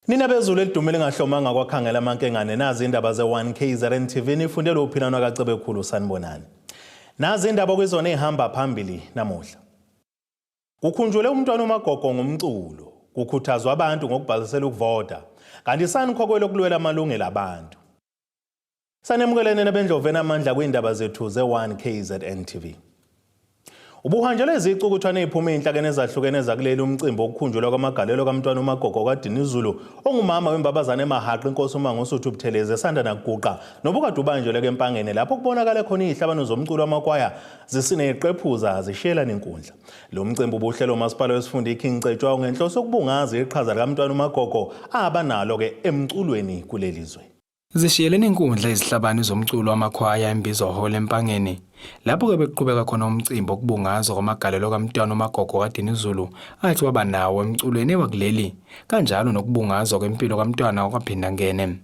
Nina bezulu elidumile ngahlomanga kwakhangela amankengane nazi indaba ze-1 KZN TV nifundelwe uphilano kaCebekhulu sanibonani. Nazi indaba kwizona ezihamba phambili namuhla. Kukhunjulwe umntwana uMagogo ngomculo, kukhuthazwa abantu ngokubhalisela ukuvota, kanti sanikhokwe lokulwela amalungelo abantu. Sanemukelene nabendlovu enamandla kwindaba zethu ze-1 KZN TV. Ubuhanjelwe izicukuthwane eziphuma ezinhlakeni ezahlukene zakuleli umcimbi wokukhunjulwa kwamagalelo kaMntwana uMagogo kaDinizulu ongumama wembabazane emahaqa inkosi uMangosuthu Buthelezi esanda nakuguqa nobukade ubanjelwe kempangene lapho kubonakale khona izihlabano zomculo wamakwaya zisineqephuza zishiyelana inkundla. Lo mcimbi ubuhlelwe umasipala wesifunda iKing Cetshwayo ngenhloso yokubungaza iqhaza likaMntwana uMagogo abanalo-ke emculweni kuleli zwe. Zishiyelene inkundla izihlabani zomculo wamakhwaya eMbizo Hall eMpangeni, lapho-ke bekuqhubeka khona umcimbi wokubungazwa kwamagalelo kaMntwana uMagogo kaDinizulu athi waba nawo emculweni wakuleli, kanjalo nokubungazwa kwempilo kaMntwana wakwaPhindangene.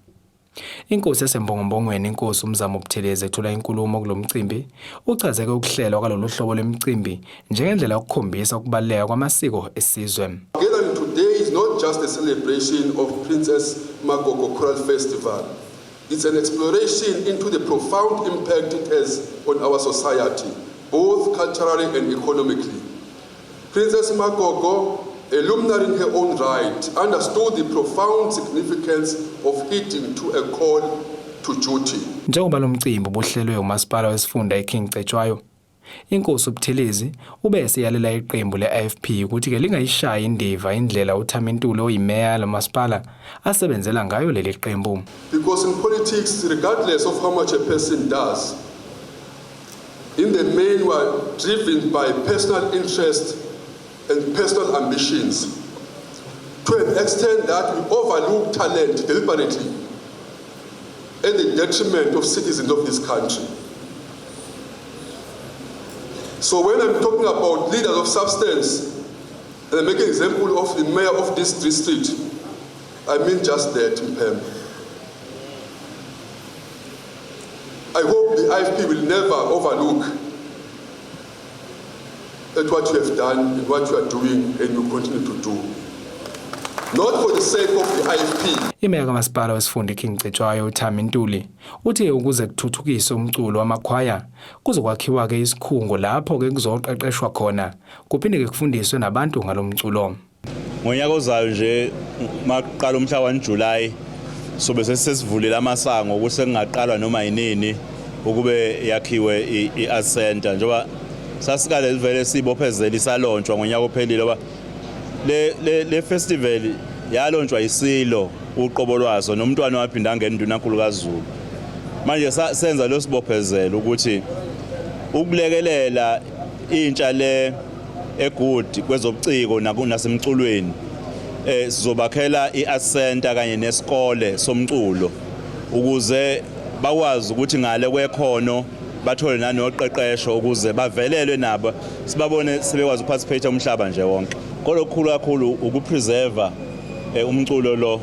Inkosi yaseMbongombongweni inkosi uMzamo Buthelezi ethula inkulumo kulo mcimbi, uchaze-ke ukuhlelwa kwalolu hlobo lwemicimbi njengendlela yokukhombisa ukubaluleka kwamasiko esizwe. Gathering today is not just a celebration of Princess Magogo Choral Festival. It's an exploration into the profound impact it has on our society, both culturally and economically. Princess Magogo, a luminary in her own right, understood the profound significance of heeding to a call to duty. Njengoba lo mcimbi ubuhlelwe umasipala wesifunda iKing Cetshwayo, Inkosi uButhelezi ube eseyalela iqembu le-IFP ukuthi-ke lingayishayi indiva indlela uThami Ntuli oyimeya yalo masipala asebenzela ngayo leli qembu. Because in politics, regardless of how much a person does, in the main we are driven by personal interest and personal ambitions to an extent that we overlook talent deliberately at the detriment of citizens of this country. So when I'm talking about leaders of substance, and I'm making example of the mayor of this district, I mean just that, Mpemba. I hope the IFP will never overlook at what you have done and what you are doing and you continue to do. Not for the sake of the IFP. Imeya kamasipala wesifunda iKing Cetshwayo uThami Ntuli uthi ukuze kuthuthukiswe umculo wamakhwaya kuzokwakhiwa-ke isikhungo lapho-ke kuzoqeqeshwa khona kuphinde-ke kufundiswe nabantu ngalo mculo. Ngonyaka ozayo nje makuqala umhla 1 July sobe sesivulile amasango ukuthi sekungaqalwa noma yinini ukube yakhiwe i-art center njengoba sasikale livele sibophezela isalontshwa ngonyaka ophelile ngoba le le le festival yalontshwa isilo uqobo lwaso nomntwana waphinda angena indunankulu kaZulu manje senza lo sibophezelo ukuthi ukulekelela intsha le egood kwezobuciko nasemculweni eh sizobakhela i-art center kanye nesikole somculo ukuze bakwazi ukuthi ngale kwekhono bathole nanoqeqesho ukuze bavelelwe nabo sibabone sebekwazi ukuparticipate umhlaba nje wonke. Kolokukhulu kakhulu ukupreserve umculo lo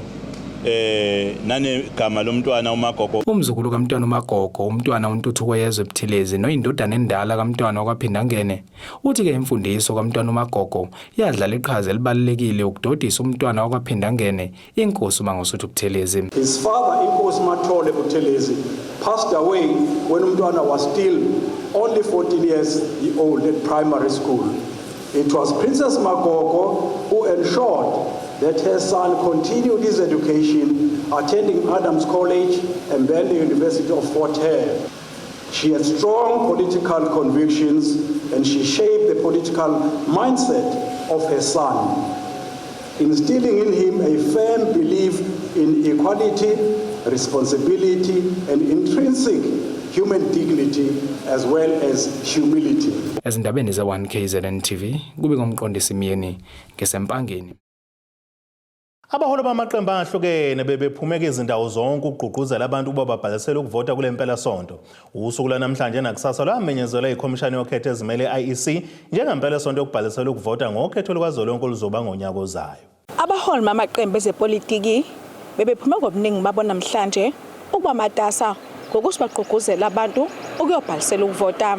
eh nanegama lomntwana uMagogo. Umzukulu kaMntwana uMagogo, uMntwana uNtuthuko Yezwe Buthelezi noyindodana endala kaMntwana wakwaPhindangene, uthi-ke imfundiso kaMntwana uMagogo yadlala iqhaza elibalulekile ukudodisa uMntwana wakwaPhindangene, iNkosi uMangosuthu Buthelezi. His father, Inkosi Mathole Buthelezi, passed away when uMntwana was still only 14 years old at primary school. It was Princess Magogo who ensured that her son continued his education, attending Adams College and then the University of Fort Hare. She had strong political convictions and she shaped the political mindset of her son, instilling in him a firm belief in equality, responsibility, and intrinsic human dignity as well as humility. Ezindabeni ze-1 KZN TV kube ngomqondisi Myeni ngeseMpangeni. Abaholi bamaqembu ahlukene bebephumeka izindawo zonke ukugqugquzela abantu ukuba babhalisele ukuvota kule mpelasonto. Usuku lwanamhlanje nakusasa lwamenyezelwa yikhomishani yokhetho ezimele i-IEC njengempelasonto yokubhalisela ukuvota ngokhetho lukazwelonke oluzoba ngonyaka ozayo. Abaholi bamaqembu ezepolitiki bebephume ngobuningi babo namhlanje ukuba matasa ngokuthi bagqugquzele abantu ukuyobhalisela ukuvota.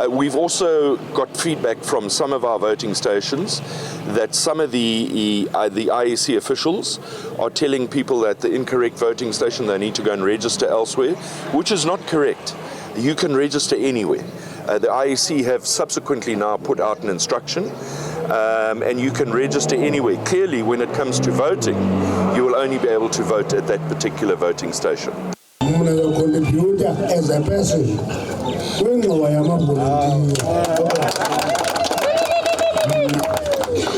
We've also got feedback from some of our voting stations that some of the IEC officials are telling people that the incorrect voting station, they need to go and register elsewhere, which is not correct. You can register anywhere. The IEC have subsequently now put out an instruction, and you can register anywhere. Clearly, when it comes to voting, you will only be able to vote at that particular voting station. Mna ndizacontributa as a person kwingxowa yamavolontiya.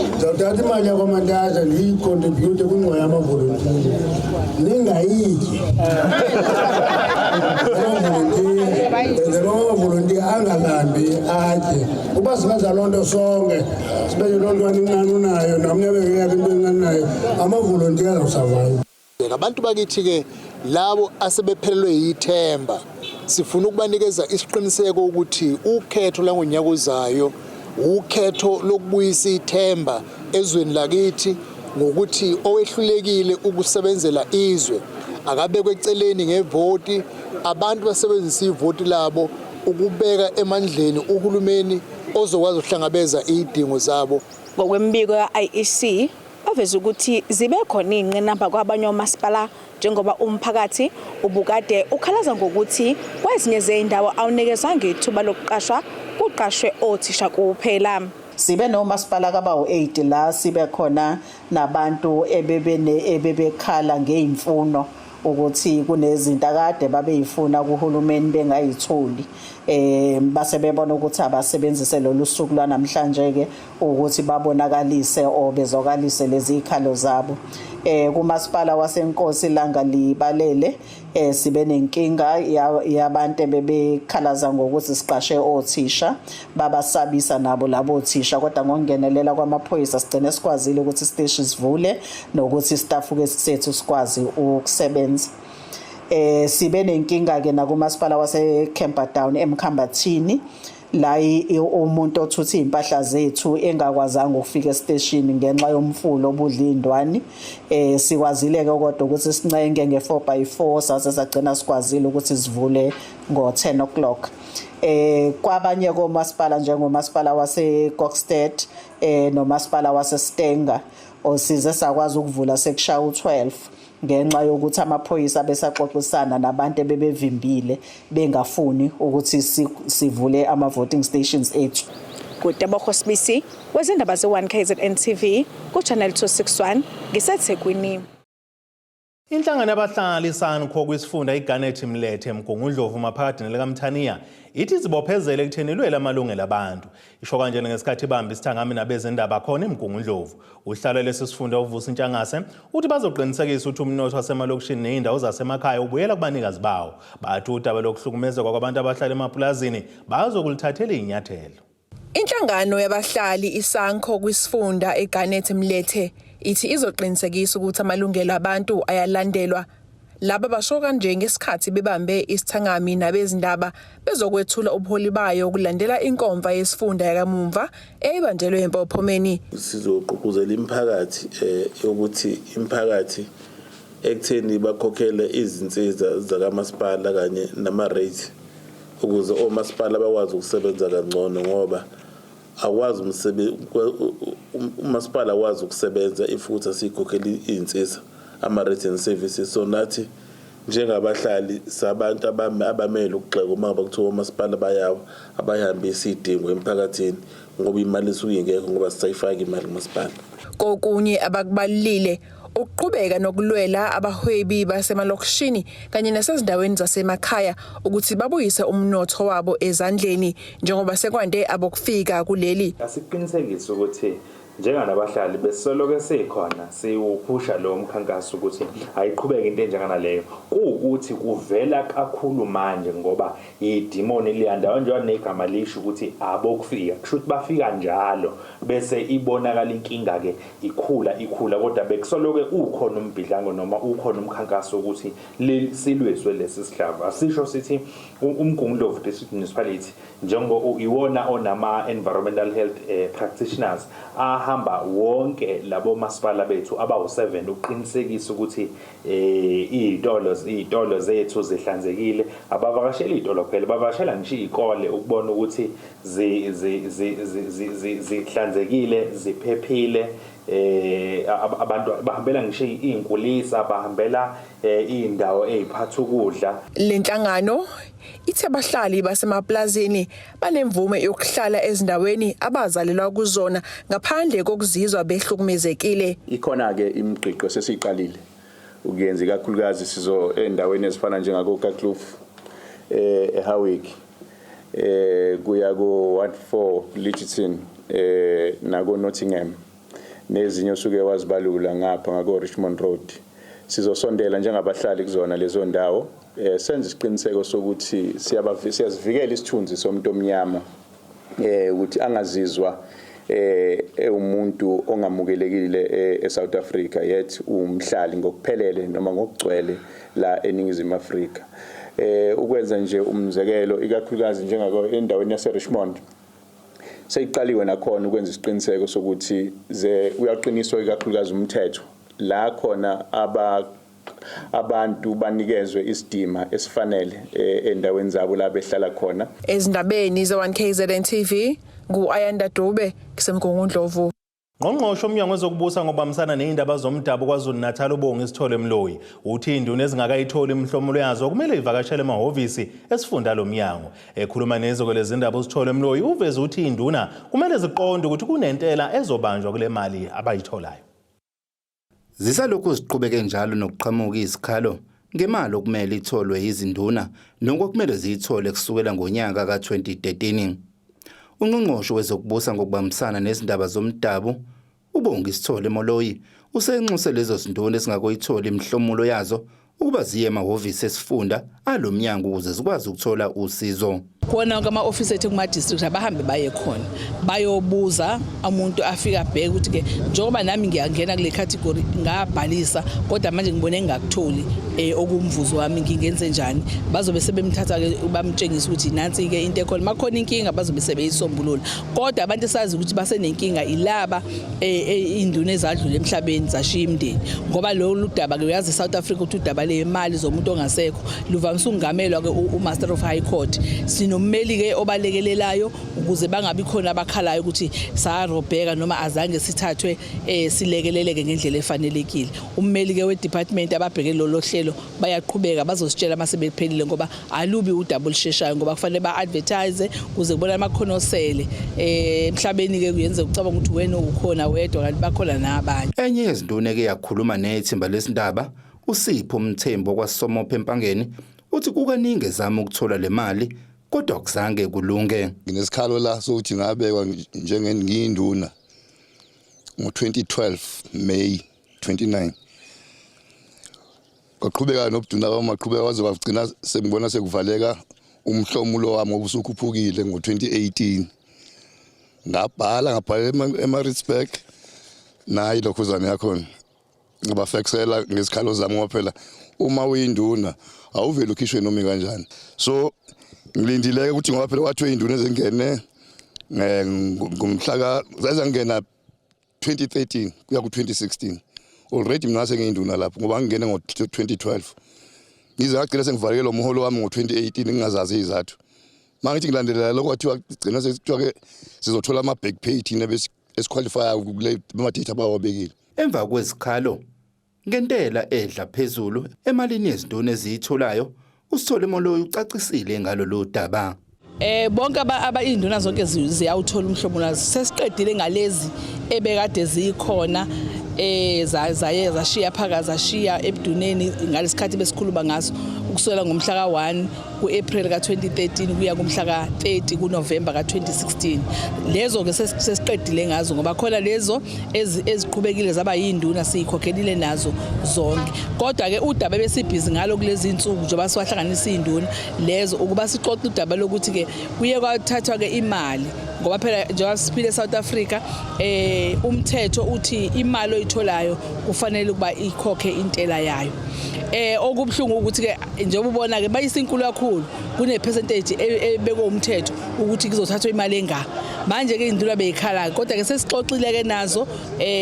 Ndizawuthatha imali yakwaMantashe ndiyicontribute kwingxowa yamavolontiya, ningayityi amavolontiya, enzela amavolontiya angalambi, atye. Uba singenza loo nto sonke, sibeke loo nto inqani unayo, namnye abeke yakhe into enqani nayo, amavolontiya azawusurvive. Abantu bakithi ke labo asebephelelwe yithemba, sifuna ukubanikeza isiqiniseko ukuthi ukhetho langonyaka ozayo ukhetho lokubuyisa ithemba ezweni lakithi, ngokuthi owehlulekile ukusebenzela izwe akabekwe eceleni ngevoti. Abantu basebenzisa ivoti labo ukubeka emandleni uhulumeni ozokwazi ukuhlangabeza izidingo zabo. Ngokwembiko ka-IEC, baveza ukuthi zibe khona iy'ngqinamba kwabanye omasipala, njengoba umphakathi ubukade ukhalaza ngokuthi kwezinye zey'ndawo awunikezwanga ithuba lokuqashwa, kuqashwe othisha kuphela. Sibe nomasipala kabawu-8 la sibe khona nabantu ebebene ebebekhala ngeyimfuno ukuthi kunezinto akade babeyifuna kuhulumeni bengayitholi, base bebona ukuthi abasebenzise lolu suku lwanamhlanje ke ukuthi babonakalise or bezokalise lezi zikhalo zabo. Kumasipala waseNkosi Langalibalele sibe nenkinga yabantu bebekhalaza ngokuthi siqashe othisha, babasabisa nabo labo othisha, kodwa ngokungenelela kwamaphoyisa sigcine sikwazile ukuthi isiteshi sivule nokuthi staff ke sethu sikwazi ukusebenza. Sibe nenkinga ke nakumasipala wase Camperdown eMkhambathini, la umuntu othutha impahla zethu engakwazanga ukufika estation ngenxa yomfulo obudla indwani. Sikwazile ke kodwa ukuthi sincenge nge4x4, sase sagcina sikwazile ukuthi sivule ngo10 o'clock. Kwabanye komasipala, njengomasipala wase Kokstad nomasipala wase Stanger, osize sakwazi ukuvula sekushaya u12 ngenxa yokuthi amaphoyisa besaxoxisana nabantu ebebevimbile bengafuni ukuthi sivule ama voting stations ethu. KuTebogo Sibisi wezindaba ze-1 KZN TV ku-Channel 261, ngiseThekwini. Inhlangano yabahlali iSANCO kwisifunda iGarnet Mlethe eMgungundlovu maphakathi nelikaMthaniya ithi izibophezele ekutheni ilwele amalungelo abantu. Isho kanjena ngesikhathi ibamba isithangami nabezindaba khona eMgungundlovu. Uhlalo lesi sifunda uVusi Ntshangase uthi bazoqinisekisa ukuthi umnotho wasemalokishini ney'ndawo zasemakhaya ubuyela kubanikazi bawo. Bathi udaba lokuhlukumezeka kwabantu abahlala emapulazini bazokulithathela iy'nyathelo. Inhlangano yabahlali iSANCO kwisifunda eGarnet Mlethe ithi izoqinisekisa ukuthi amalungelo abantu ayalandelwa. Laba basho kanje ngesikhathi bebambe isithangami nabezindaba bezokwethula ubuholi bayo kulandela inkomfa yesifunda yakamumva eyayibanjelwe eMpophomeni. Sizogqugquzela imiphakathi yokuthi imiphakathi ekutheni bakhokhele izinsiza zakamasipala kanye nama-rate ukuze omasipala bakwazi ukusebenza kangcono, ngoba akwazi umasipala akwazi ukusebenza if ukuthi asiyikhokheli iy'nsiza, ama-rates and services. So nathi njengabahlali sabantu abamele ukugxeka uma ngabe kuthiwa omasipala bayawa, abayihambisi iy'dingo emphakathini, ngoba imali isuke ingekho, ngoba sisayifaka imali kumasipala. Kokunye abakubalulile, ukuqhubeka nokulwela abahwebi basemalokishini kanye nasezindaweni zasemakhaya ukuthi babuyise umnotho wabo ezandleni, njengoba sekwande abokufika kuleli. Asiqinisekise ukuthi njenganabahlali besoloke sikhona siwuphusha lo mkhankaso ukuthi ayiqhubeke into enjenganaleyo, kuwukuthi kuvela kakhulu manje ngoba idimoni liyanda, njengoba negama lisho ukuthi abokufika, kusho ukuthi bafika njalo, bese ibonakala inkinga ke ikhula ikhula, kodwa bekusoloke ukhona umbhidlango noma ukhona umkhankaso ukuthi silweswe lesi sihlava. Asisho sithi uMgungundlovu District Municipality njengo iwona onama environmental health practitioners. Bahamba wonke labo masipala bethu abawu-7 ukuqinisekisa ukuthi iy'tolo zethu zihlanzekile. Abavakasheli iy'tolo kuphela, bavakashela ngisho iy'kole ukubona ukuthi zihlanzekile, ziphephile. Abantu bahambela ngisho iy'nkulisa, bahambela iy'ndawo ey'phatha ukudla. Le nhlangano ithe abahlali basemaplazini banemvume yokuhlala ezindaweni abazalelwa kuzona ngaphandle kokuzizwa behlukumezekile. Ikhona-ke imigqigqo sesiyiqalile ukuyenza, ikakhulukazi sizo endaweni ezifana njengako-Karkloof, eHowick, kuya ko-Ward 4 Lidgetton, nako-Nottingham, nezinye osuke wazibalula ngapha ngako-Richmond Road. Sizosondela njengabahlali kuzona lezo ndawo, senze isiqiniseko sokuthi siyazivikela isithunzi somuntu omnyama, ukuthi angazizwa ewumuntu ongamukelekile eSouth Africa, yet umhlali ngokuphelele noma ngokugcwele la eNingizimu Afrika. Ukwenza nje umzekelo, ikakhulukazi njengako endaweni yase Richmond, seyiqaliwe nakhona ukwenza isiqiniseko sokuthi ze uyaqiniswa ikakhulukazi umthetho la khona abantu banikezwe isidima esifanele endaweni zabo la behlala khona. Ezindabeni ze-1 KZN TV, ngu-Ayanda Dube kuseMgungundlovu. Ngqongqoshe umnyango wezokubusa ngokubambisana nezindaba zomdabu KwaZulu-Natal, uBongi Sithole Mloyi, uthi induna ezingakayitholi imihlomulo yazo kumele ivakashele emahhovisi esifunda lo mnyango. Ekhuluma neziko lezindaba, uSithole Mloyi uveze ukuthi induna kumele ziqonde ukuthi kunentela ezobanjwa kule mali abayitholayo. Zisalokhu ziqhubeke njalo nokuqhamuka izikhalo ngemali okumele itholwe izinduna nokwakumele ziyithole kusukela ngonyaka ka-2013. Ungqongqoshe wezokubusa ngokubambisana nezindaba zomdabu, uBongi Sithole Moloyi, usenxuse lezo zinduna ezingakoyitholi imihlomulo yazo ukuba ziye emahhovisi esifunda alo mnyango ukuze zikwazi ukuthola usizo. Kuwona wonke ama-ofisi ethu kuma-district, abahambe baye khona bayobuza. Umuntu afike abheke ukuthi-ke njengoba nami ngiyangena kule category, ngabhalisa, kodwa manje ngibone ngingakutholi okumvuzo wami, ngingenze njani? Bazobe sebemthatha-ke bamtshengisa ukuthi nansi-ke into ekhona. Uma kukhona inkinga, bazobe sebeyisombulula. Kodwa abantu esazi ukuthi basenenkinga ilaba induna ezadlula emhlabeni zashiya imindeni, ngoba lolu daba-ke, uyazi e-South Africa ukuthi udaba lemali zomuntu ongasekho luvamise ukungamelwa-ke u-Master of High Court. Sinommeli-ke obalekelelayo ukuze bangabi khona abakhalayo ukuthi sarobheka noma azange sithathwe silekeleleke ngendlela efanelekile. Ummeli-ke we-department ababheke lolo hlelo bayaqhubeka, bazositshela uma sebephelile, ngoba alubi udaba olusheshayo, ngoba kufanele ba-advertise kuze kubona amakhono osele emhlabeni-ke. Kuyenzeka ucabanga ukuthi wena ukhona wedwa, kanti bakhona nabanye. Enye yezinduna eke yakhuluma nethimba lesindaba, uSipho Mthembu kwaSomophe eMpangeni, uthi kukaningi ezama ukuthola le mali kodwa kuzange kulunge. Nginesikhalo la sokuthi ngabekwa njengengiyinduna ngo-2012 May 29. Kwaqhubeka nobuduna bami, maqhubeka waze wagcina sengibona sekuvaleka umhlomulo wami ngoba usukhuphukile ngo-2018. Ngabhala, ngabhalela eMaritzburg, nayi lokhuzane yakhona, ngabafexela ngezikhalo zami, ngoba phela uma uyinduna awuveli ukhishwe noma kanjani. So ngilindileke ukuthi, ngoba phela kwathiwa induna ezingene ngomhla ka zazangena 2013 kuya ku-2016, already mina sengiyinduna lapho ngoba ngingene ngo-2012. Ngize ngagcina sengivaleke lo mholo wami ngo-2018, ngingazazi izathu. Uma ngithi ngilandelela lokho, kwathiwa gcina sekuthiwa-ke sizothola ama-back pay thina esiqualifya kule ma-date abawabekile. Emva kwezikhalo ngentela edla phezulu emalini yezinduna eziyitholayo, uSithole Moloyi ucacisile ngalolu daba. Bonke aba induna zonke ziyawuthola umhlomulo. Sesiqedile ngalezi ebekade zikhona zaye zashiya phakathi, zashiya ebuduneni ngalesikhathi besikhuluma ngaso, ukusukela ngomhla ka-1 ku-April ka-2013 kuya kumhla ka-30 kuNovember ka-2016. Lezo ke sesiqedile ngazo, ngoba khona lezo eziqhubekile zaba yinduna siyikhokhelile nazo zonke. Kodwa ke udaba ebesibhizi ngalo kulezi insuku, njengoba siwahlanganisa induna lezo, ukuba sixoxe udaba lokuthi ke kuye kwathathwa ke imali, ngoba phela njengoba siphile eSouth Africa, umthetho uthi imali oyitholayo kufanele ukuba ikhokhe intela yayo. Okubhlungu ukuthi ke njengoba ubona ke bayisinkulu kakhulu kune percentage ebekwe umthetho. ukuthi kuzothathwa imali enga. Manje ke induna beyikhala kodwa ke sesixoxile ke nazo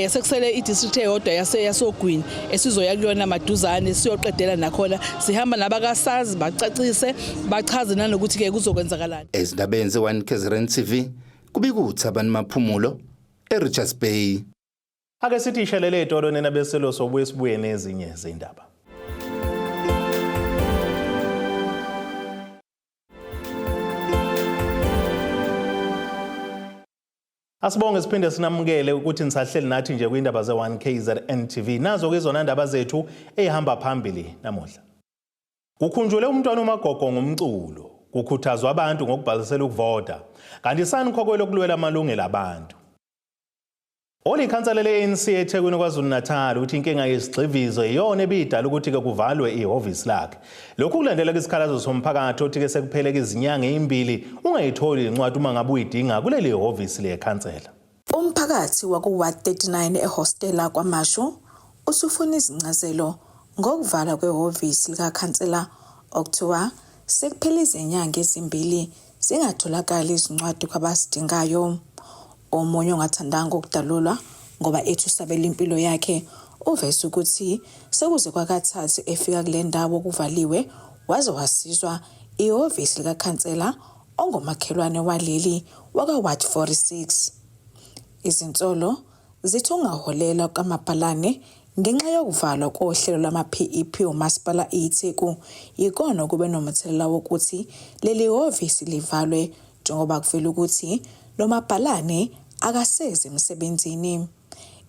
sekusele i-district eyodwa yasogwini esizoya kuyona maduzane siyoqedela nakhona sihamba nabakaSARS bacacise bachaze nanokuthi ke kuzokwenzakalani. Ezindabeni ze-1 KZN TV kubika uThabani Maphumulo eRichards Bay. Ake sithi ishelele etolo nina beselo sobuye sibuye nezinye zindaba. Asibonge siphinde sinamukele ukuthi nisahleli nathi nje kwindaba ze-1 KZN TV. Nazo ke izona ndaba zethu ezihamba phambili namuhla. Kukhunjulwe umntwana uMagogo ngomculo, kukhuthazwa abantu ngokubhalisela ukuvota. Kanti SANCO kwelokulwela amalungelo abantu. Olikhansela le-ANC eThekwini KwaZulu-Natal uthi inkinga yesigxivizo iyona ebidala ukuthi-ke kuvalwe ihhovisi lakhe. Lokhu kulandela isikhalazo somphakathi othi-ke sekupheleke izinyanga ezimbili ungayitholi incwadi uma ngabe uyidinga kuleli hhovisi lekhansela. Umphakathi waku-Ward 39 ehostela KwaMashu usufuna izincazelo ngokuvalwa kwehhovisi likakhansela okuthiwa sekuphele izinyanga ezimbili zingatholakali izincwadi kwabazidingayo. Omunye ongathandanga ukudalulwa ngoba ethi usabela impilo yakhe uveze ukuthi sekuze kwakathathu efika kule ndawo kuvaliwe waze wasizwa ihhovisi likakhansela ongumakhelwane waleli waka-Ward 46. Izinsolo zithi ungaholela kukamabhalane ngenxa yokuvalwa kohlelo lwama-PEP uMasipala iTheku yikona kube nomthelela wokuthi leli hhovisi livalwe njengoba kuvela ukuthi lo mabhalane akasezi emsebenzini.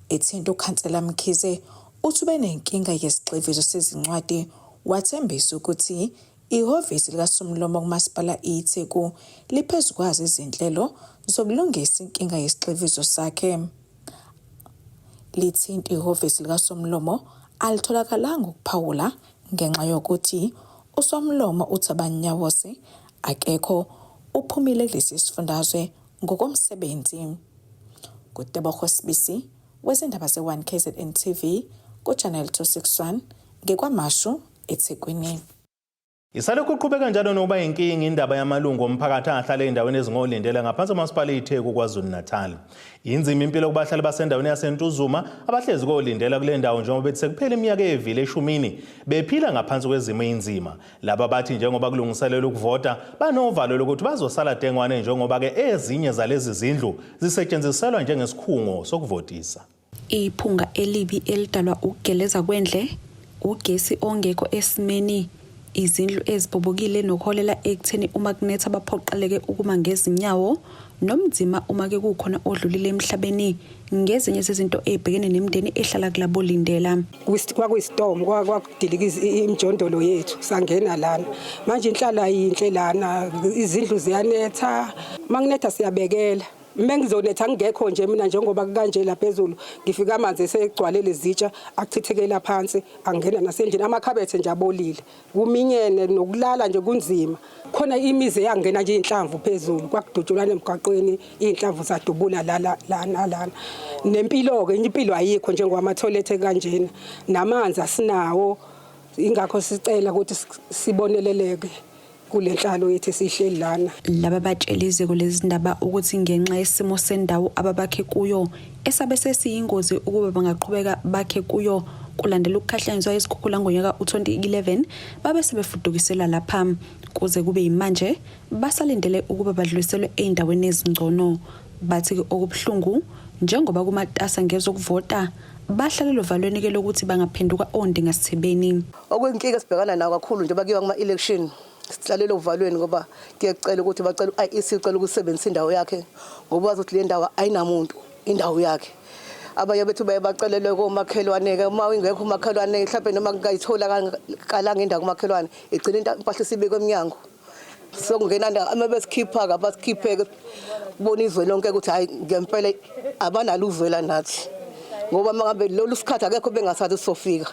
Ethinta ukhansela Mkhize uthi ubenenkinga yesigxivizo sezincwadi wathembisa ukuthi ihhovisi likasomlomo kuMasipala iTheku liphezu kwazo izinhlelo zokulungisa inkinga yesigxivizo sakhe. Lithinta ihhovisi likasomlomo alitholakalanga ukuphawula ngenxa yokuthi usomlomo uThabani Nyawose akekho uphumile kulesi sifundazwe ngokomsebenzi. Kutebogo Sibisi wezindaba ze-1 KZN TV ku-Channel 261 ngeKwaMashu eThekwini. Isalokhu iqhubeka njalo nokuba inkinga indaba yamalungu omphakathi ahlala ey'ndaweni ezingolindela ngaphansi komasipala iTheku KwaZulu-Natal. Inzima impilo kubahlali basendaweni yaseNtuzuma abahlezi kolindela kule ndawo njengoba bethi sekuphela iminyaka evile eshumini bephila ngaphansi kwezimo ey'nzima. Laba bathi njengoba kulungiselelwa ukuvota banovalo lokuthi bazosala dengwane njengoba-ke ezinye zalezi zindlu zisetshenziselwa njengesikhungo sokuvotisa. Iphunga elibi elidalwa ukugeleza kwendle, ugesi ongekho esimeni, izindlu ezibhobokile nokuholela ekutheni uma kunetha baphoqeleke ukuma ngezinyawo nomzima uma ke kukhona odlulile emhlabeni ngezinye zezinto ezibhekene nemindeni ehlala kulabo lindela. Kwakuyisitomu kwakudilika imijondolo yethu sangena lana. Manje inhlala yinhle lana, izindlu ziyanetha, makunetha siyabekela. Mengizonetha ngingekho nje mina njengoba kanje la phezulu ngifika amanzi esegcwale lezitsha achithekela phansi angena nasendlini amakhabethe nje abolile kuminyene nokulala nje kunzima khona imizi eyangena nje inhlamvu phezulu kwakudutshulana emgwaqweni inhlamvu zadubula lana lana lana nempilo ke impilo ayikho njengoba amathoyilethe kanjena namanzi asinawo ingakho sicela ukuthi siboneleleke kule nhlalo yethu esihleli lana. Laba batshele iziko lezindaba ukuthi ngenxa yesimo sendawo ababakhe kuyo esabe sesiyingozi ukuba bangaqhubeka bakhe kuyo kulandela ukukhahlanyezwa izikhukhula ngonyaka u-2011 babe sebefudukiselwa lapha kuze kube yimanje basalindele ukuba badluliselwe ey'ndaweni ezingcono. Bathi-ke okubuhlungu njengoba kumatasa ngezokuvota bahlale lovalweni ke lokuthi bangaphenduka ondingasithebeni. Okuyinkinga esibhekana nayo kakhulu njengoba kuyiwa kuma-election sihlalele ovalweni ngoba kuyacela ukuthi bacela u-IEC ucela ukusebenzisa indawo yakhe ngoba wazi ukuthi le ndawo ayinamuntu indawo yakhe. Abanye bethu baye bacelelwe komakhelwane-ke uma ingekho umakhelwane mhlawumbe noma kungayitholakalanga indawo kumakhelwane igcina impahla isibekwe emnyango. Sokungena uma besikhipha-ke abasikhiphe-ke kubona izwe lonke ukuthi hhayi ngempela abanalo uzwela nathi ngoba uma ngabe lolu sikhathi akekho bengasazi sizofika.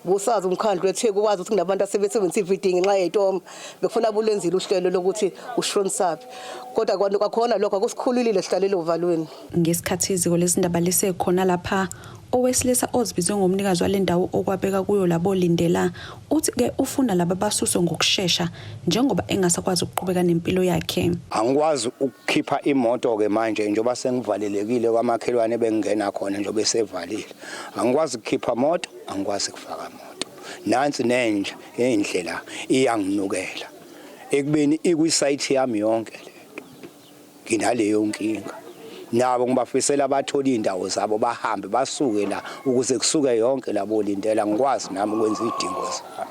Busazi umkhandlu weTheku wazi ukuthi kunabantu asebesebenzisa ividiyo ngenxa yey'tomu bekufuna bulenzile uhlelo lokuthi ushonisaphi kodwa kwakhona lokho akusikhululile sihlalele ovalweni. Ngesikhathi iziko lezindaba lisekhona lapha, Owesilisa ozibize ngomnikazi wale ndawo okwabeka kuyo labo lindela uthi-ke ufuna laba basuswe ngokushesha njengoba engasakwazi ukuqhubeka nempilo yakhe. Angikwazi ukukhipha imoto-ke manje njengoba sengivalelekile kwamakhelwane bengingena khona njengoba esevalile. Angikwazi ukukhipha moto, angikwazi kufaka moto. Nansi nenja indlela iyanginukela. Ekubeni ikwisayithi yami yonke le nto. Nginaleyo nkinga. Nabo ngibafisela bathole iy'ndawo zabo bahambe basuke la ukuze kusuke yonke labo lindela ngikwazi nami ukwenza iy'dingo zami.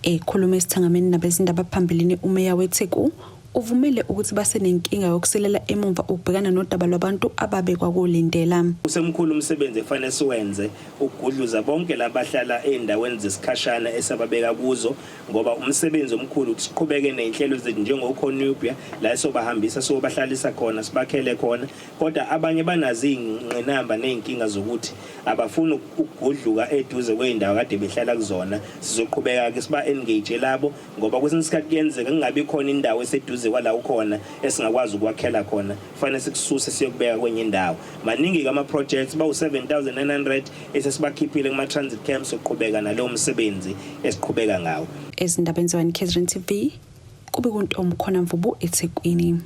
Ekhuluma esithangameni nabezindaba phambilini uMeya weTheku uvumile ukuthi basenenkinga yokusilela emumva ukubhekana nodaba lwabantu ababekwa kolindela. Usemkhulu umsebenzi ekufanele siwenze ukugudluza bonke labahlala ezindaweni zesikhashana esababeka kuzo ngoba umsebenzi omkhulu ukuthi siqhubeke nezinhlelo zethu njengoCornubia la esobahambisa siyobahlalisa khona sibakhele khona kodwa abanye banazo izingqinamba nezinkinga zokuthi abafuni ukugudluka eduze kwezindawo kade behlala kuzona. Sizoqhubeka-ke siba-engage labo ngoba kwesinye isikhathi kuyenzeka kungabi khona indawo eseduze kwala ukhona esingakwazi ukwakhela khona, kufanele sikususe siyokubeka kwenye indawo. Maningi-ke ama-projects, bawu-7900 esesibakhiphile kuma-transit camps, soqhubeka nalowo msebenzi esiqhubeka ngawo. Ezindabeni ze-1 KZN TV, kube kuNtomkhona Mvubu eThekwini.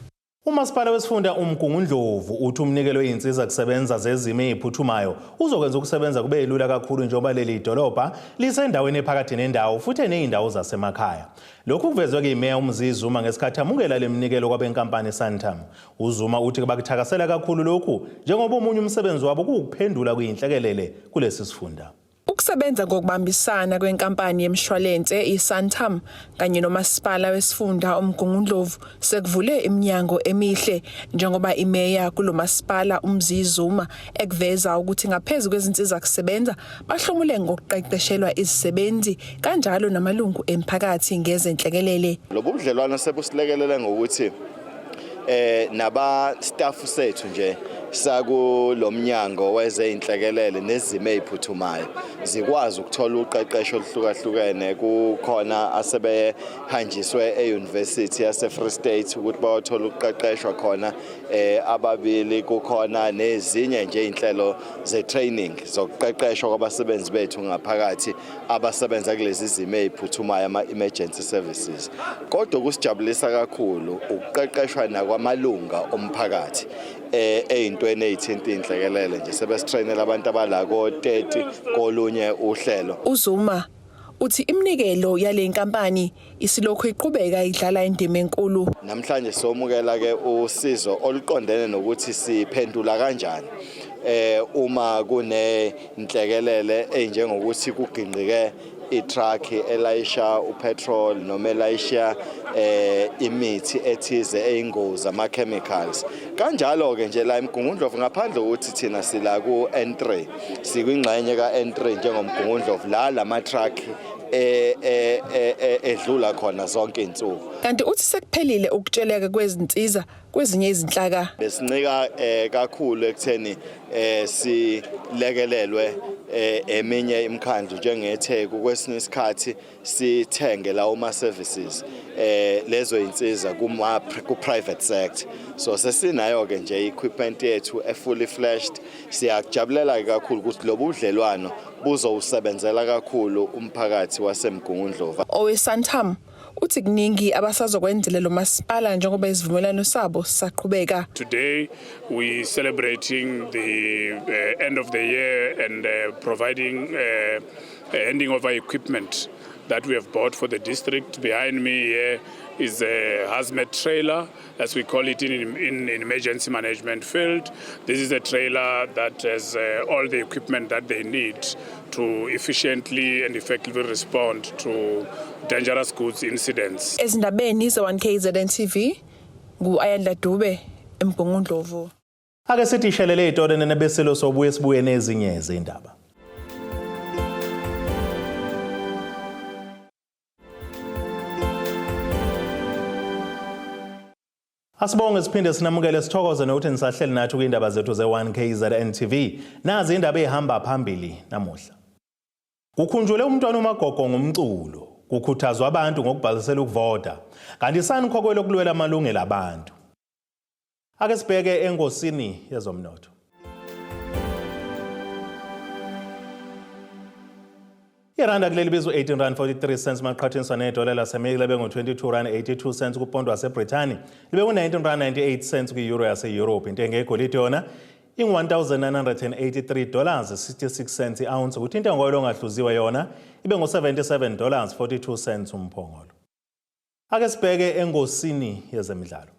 Umasipala wesifunda uMgungundlovu uthi umnikelo wezinsiza kusebenza zezimo eziphuthumayo uzokwenza ukusebenza kube lula kakhulu njengoba leli dolobha lisendaweni ephakathi nendawo futhi enezindawo zasemakhaya. Lokhu kuvezwe kuyimeya uMzi Zuma ngesikhathi amukela le minikelo kwabenkampani Santam. UZuma uthi bakuthakasela kakhulu lokhu njengoba omunye umsebenzi wabo kuwukuphendula kuyinhlekelele kulesi sifunda. Ukusebenza ngokubambisana kwenkampani yemshwalense iSantam kanye nomasipala wesifunda uMgungundlovu sekuvule iminyango emihle njengoba imeya kulomasipala uMzi Zuma ekuveza ukuthi ngaphezu kwezinsiza kusebenza bahlomule ngokuqeqeshelwa izisebenzi kanjalo namalungu emphakathi ngezenhlekelele. Lobu budlelwano sebusilekelele ngokuthi naba staff sethu nje sakulomnyango wezeinhlekelele nezimo eziphuthumayo zikwazi ukuthola uqeqesho oluhlukahlukene. Kukhona asebehanjiswe e-University yase Free State ukuthi bayothola ukuqeqeshwa khona ababili, kukhona nezinye nje inhlelo ze-training zokuqeqeshwa kwabasebenzi bethu ngaphakathi abasebenza kulezi zimo eziphuthumayo, ama-emergency services. Kodwa kusijabulisa kakhulu ukuqeqeshwa nakwamalunga omphakathi ey'ntweni ey'thinta iy'nhlekelele nje, sebesitrainela abantu abala ko-30 kolunye uhlelo. UZuma uthi iminikelo yale nkampani isilokhu iqhubeka idlala indima enkulu. Namhlanje somukela ke usizo oluqondene nokuthi siphendula kanjani uma kunenhlekelele enjengokuthi kugingqike itruck elayisha upetrol noma elayisha imithi ethize eyingozi, ama chemicals kanjalo ke nje la eMgungundlovu. Ngaphandle ukuthi thina sila ku N3, sikwingxenye ka N3 njengoMgungundlovu la lama truck edlula khona zonke insuku. Kanti uthi sekuphelile ukutsheleka kwezinsiza kwezinye izinhlaka. Besincika kakhulu ekutheni silekelelwe eminye imikhandlu njengeTheku, kwesinye isikhathi sithenge lawo ma services lezo insiza kuma ku private sector. So sesinayo ke nje equipment yethu e fully flashed. Siyakujabulela kakhulu ukuthi lobu budlelwano buzowusebenzela kakhulu umphakathi waseMgungundlovu. OweSantam uthi kuningi abasazokwenzela lo masipala njengoba isivumelwano sabo sisaqhubeka. Today we celebrating the end of the year and providing handing over equipment that we have bought for the district. Behind me here is a hazmat trailer, as we call it in emergency management field. This is a trailer that has all the equipment that they need to efficiently and effectively respond to dangerous goods incidents. Ezindabeni ze-1 KZN TV, ngu-Ayanda Dube eMgungundlovu. Ake sithi ishelele ey'tolo nebesilo, sobuye sibuye nezinye izindaba. Asibonge siphinde sinamukele, sithokoze nokuthi nisahleli nathi kwindaba zethu ze-1 KZN TV. Nazi indaba ey'hamba phambili namuhla. Kukhunjulwe umntwana uMagogo ngomculo, kukhuthazwa abantu ngokubhalisela ukuvota, kanti SANCO kwelokulwela amalungelo abantu. Ake sibheke engosini yezomnotho. Iranda kuleli bizwe 18 rand 43 cents maqhathaniswa nedola laseMelika libe ngu-22 rand 82 cents kupondo waseBrithani libe ngu-19 rand 98 cents kwi-euro yase-Europe. Intengo yegolide yona ingu-1983 dollars 66 cents i-ounce kuthi intengo yoyilo ongahluziwe yona ibe ngu-77 dollars 42 cents umphongolo. Ake sibheke engosini yezemidlalo.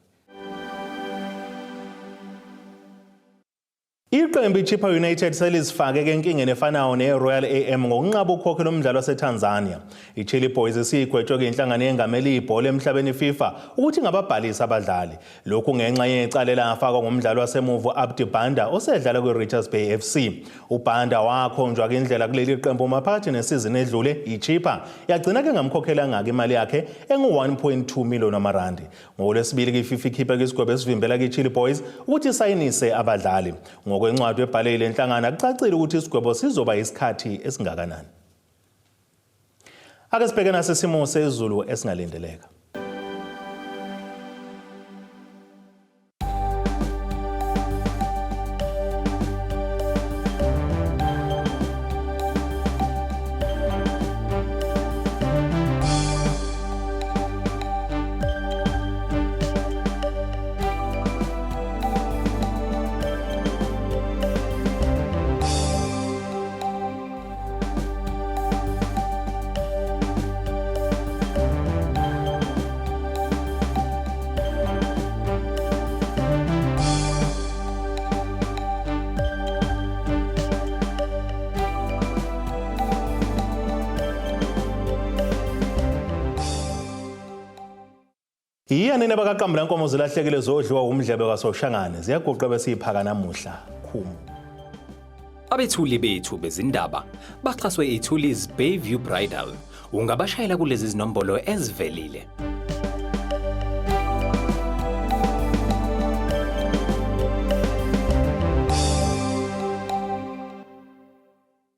Iqembu iChippa United selizifake enkingeni efanayo neRoyal AM ngokunqaba ukukhokhela umdlalo waseTanzania. IChilli Boys isiyigwetshwe kuyinhlangano yengamele ibhola emhlabeni FIFA ukuthi ingababhalisi abadlali. Lokhu ngenxa yecala elafakwa ngumdlali wasemuva u-Abdi Banda osedlala kwi-Richards Bay FC. UBanda wakhonjwa indlela kuleli qembu maphakathi nesizini edlule iChippa yagcina ke ngamkhokhelanga imali yakhe engu-1.2 million amarandi. NgoLwesibili ke-FIFA ikhiphe isigwebo esivimbela ke-Chilli Boys ukuthi isayinise abadlali. Ngokwencwadi ebhale ile nhlangano akucacile ukuthi isigwebo sizoba isikhathi esingakanani. Ake sibheke nasesimo sezulu esingalindeleka. Yiya nina bakaqambula nkomo zilahlekile zodliwa umdlebe kaSoshangane ziyaguqa besiyiphaka namuhla khumu. Abethuli bethu bezindaba baxhaswe iThulis Bayview Bridal. Ungabashayela kulezi zinombolo ezivelile.